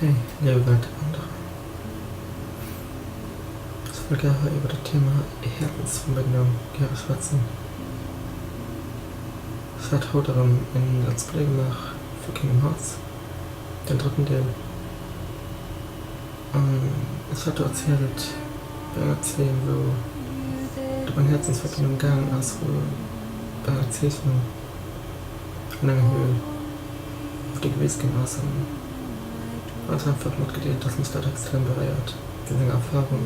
Hey, liebe Weltwanderer. Ech wëll gär hei iwwer dat Thema Häerzensverbindung gäre schwätzen. Ech hat haut erëm en Let's Play gemaach vu Kingdom Hearts, den drëtten Deel. An ech hat do erzielt bei enger Zeen, wou et ëm eng Häerzensverbindung gaangen ass, wou bei enger Zeechnung an enger Höhl op déi gewiss ginn ass an eis einfach matgedeelt, dass mech dat extrem beréiert wéi seng Erfahrung.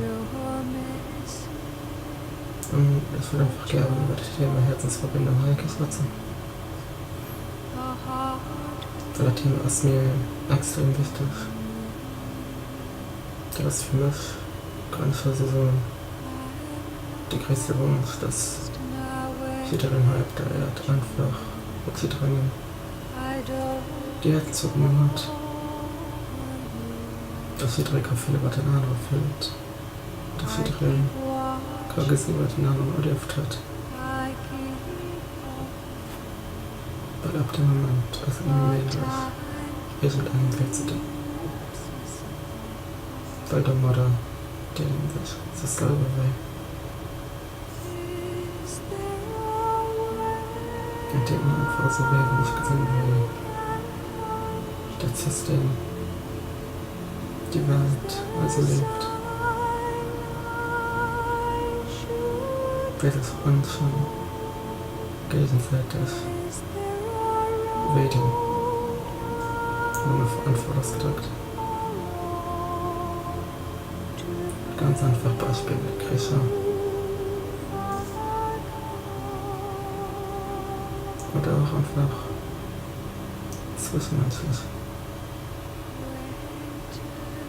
An ech wëll einfach gären iwwer dat Thema Häerzensverbindung hei eng Kéier schwätzen, well dat Thema ass mir extrem wichteg. Dat ass fir mech, kann ech esou soen, de gréisste Wonsch, dass jiddereen hei op der Äerd einfach op jidderengem déi Häerzensverbindung huet, dass jidderee ka fillen, wat den anere fillt, dass jidderee ka gesinn, wat den aneren erlieft huet. Well ab deem Moment ass et net méi méiglech, iergendengem wéi ze dinn, well domadder deet een sech sech selwer wéi. Et deet mir einfach esou wéi, wann ech gesinn, wéi dat System, déi Welt esou leeft, wéi sech Mënschen géigesäiteg wéi dinn, nëmme vereinfacht ausgedréckt. Ganz einfach Beispill, Kricher. Oder och einfach zwëschenmenschlech,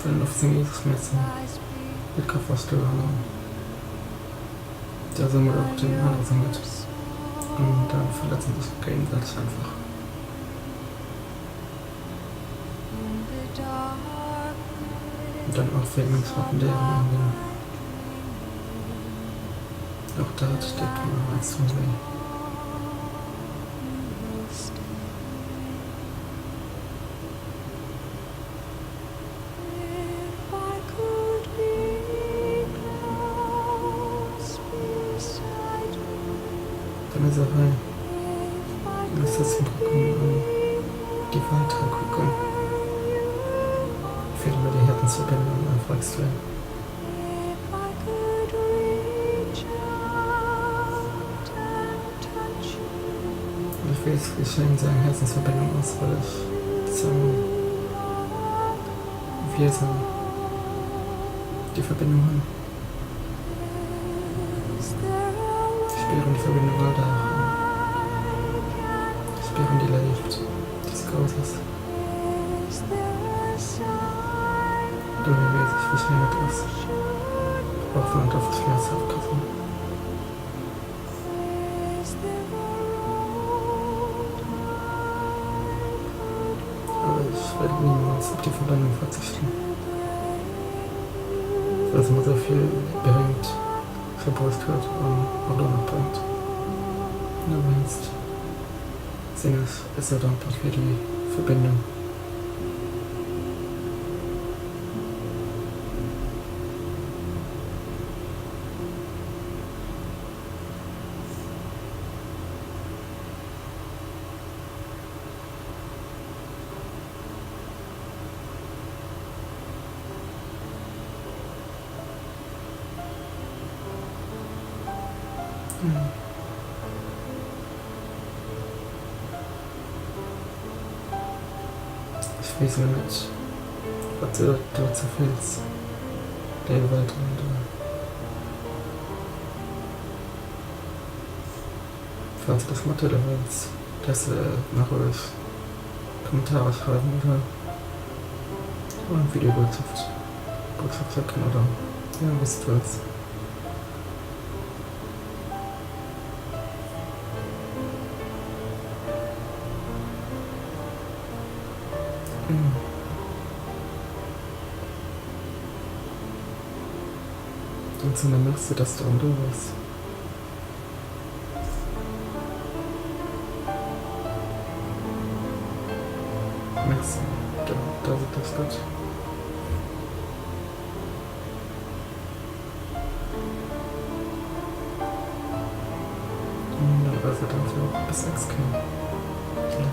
well een oft seng eege Schmäerzen net ka verstoen an da soumat och deenen anere seng net. An da verletzt een sech géigesäiteg einfach. Dann och wéi Mënsch mat den Déieren ëmginn. Och dat deet mer extrem wéi. Dann ass och hei Sëtzen kucken an déi Welt hei kucken, feelt mir déi Häerzensverbindung einfach extrem. An ech weess wéi schéin esou eng Häerzensverbindung ass, well ech zu engem Wiesen déi Verbindung hunn. Spieren déi Verbindung all Dag an spieren déi Léift, déi sou grouss ass. Dofir weess ech, wéi schéin et ass, och wann et oft schmäerzhaft ka sinn. Awer ech wéilt nimools op déi Verbindung verzichten. Well se mer esou vill bréngt, verbruecht huet an och elo nach bréngt. An dowéinst sinn ech esou dankbar fir déi Verbindung. Ech weess elo net, wat du dozou fills, léiwe Weltwanderer. Falls du dech matdeele wëlls, däerfs de nach roueg Kommentarer schreiwen oder eng Videobotschaft Botschaft schécken oder jo wéi s de wëlls. Dann soen mer Merci dass de erëm do waars. Merci, dass et dech gëtt. well se dann esou bis 6 kéim.